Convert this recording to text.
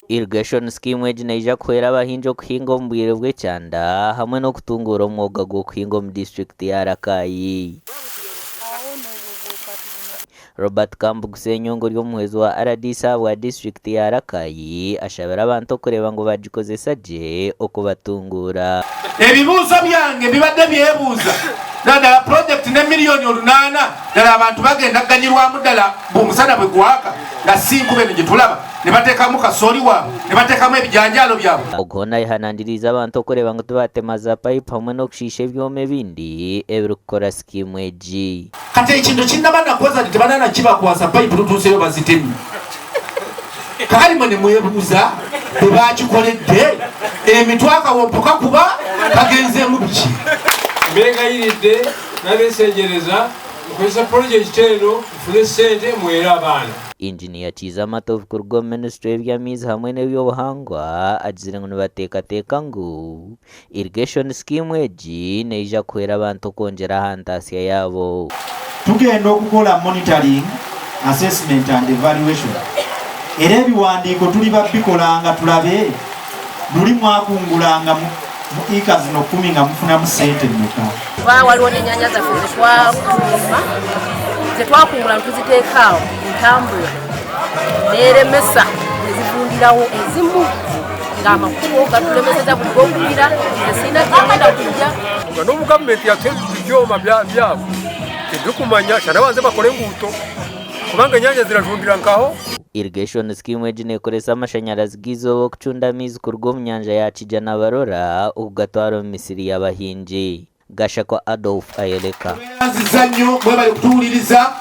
Irrigation scheme egi neija kuhwera abahingi okuhinga omu bwire bw'ekyanda hamwe n'okutunguura omwoga gw'okuhinga omu disiturikiti ya Rakai. Robert Kambugu Ssenyonga ori omuhwezi wa rdc ahabwa disiturikiti ya Rakai ashabire abantu okureeba ngu bagikozesa gye okubatunguura. Ebibuuzo byange bibadde byebuuza ddala pulojekiti ne miriyoni olunaana ddala abantu bagenda kuganyirwamu ddala omusana bwe gwaka nga si nkuba eno gye tulaba ne bateekamu kasooli waabwe ne bateekamu ebijanjaalo byabwe. Ogu hoona ayehanangiriize abantu okureeba ngu tibaatema za payipu hamwe n'okushiisha ebyoma ebindi ebirikukora sikiimu egi. Kati ekintu eki naba nakoza nti tibanana kibakwasa pipe tutuuseyo bazitemye. Kakati mwe nimwebuuza bwebakikoledde emitwe akawompo kakuba kagenzeemu biki? Mbeegayiridde n'abeesengereza mukozese pulojekiti eno mufune sente muweere abaana. Inginiya Kiiza Matovu kuruga omu minisiture y'eby'amaizi hamwe n'eby'obuhangwa agizire ngu nibateekateeka ngu Irrigation scheme egi neija kuhwera abantu okwongyera aha ntaasya yaabo. Tugenda okukola monitoring, assessment and evaluation era ebiwandiiko tuliba bikolanga tulabe luli mwakungulanga mu ika zino kkumi nga mufunamu ssente mmeka. Kuba waliwo n'ennyanya zaffe zetwakuuma zetwakungula netuziteeka awo entambula neremesa nezivundirawo ezimu ng'amakubo gatulemeseza buli lwokubira nze sirina gyengenda kujja. Nga n'obu gavumenti yatuha ebyoma byabo tibirikumanya shana babanze bakore enguuto kubanga enyanya zirajundira nkaho. Irrigation scheme egi nekoresa amashanyarazi g'eizooba okucunda amaizi kuruga omu nyanja ya Kijanabarora okugatwara omu misiri y'abahingi. Gashakwa Adolf ayoreka. Tweyanziza nnyo mwebale kutuwuliriza.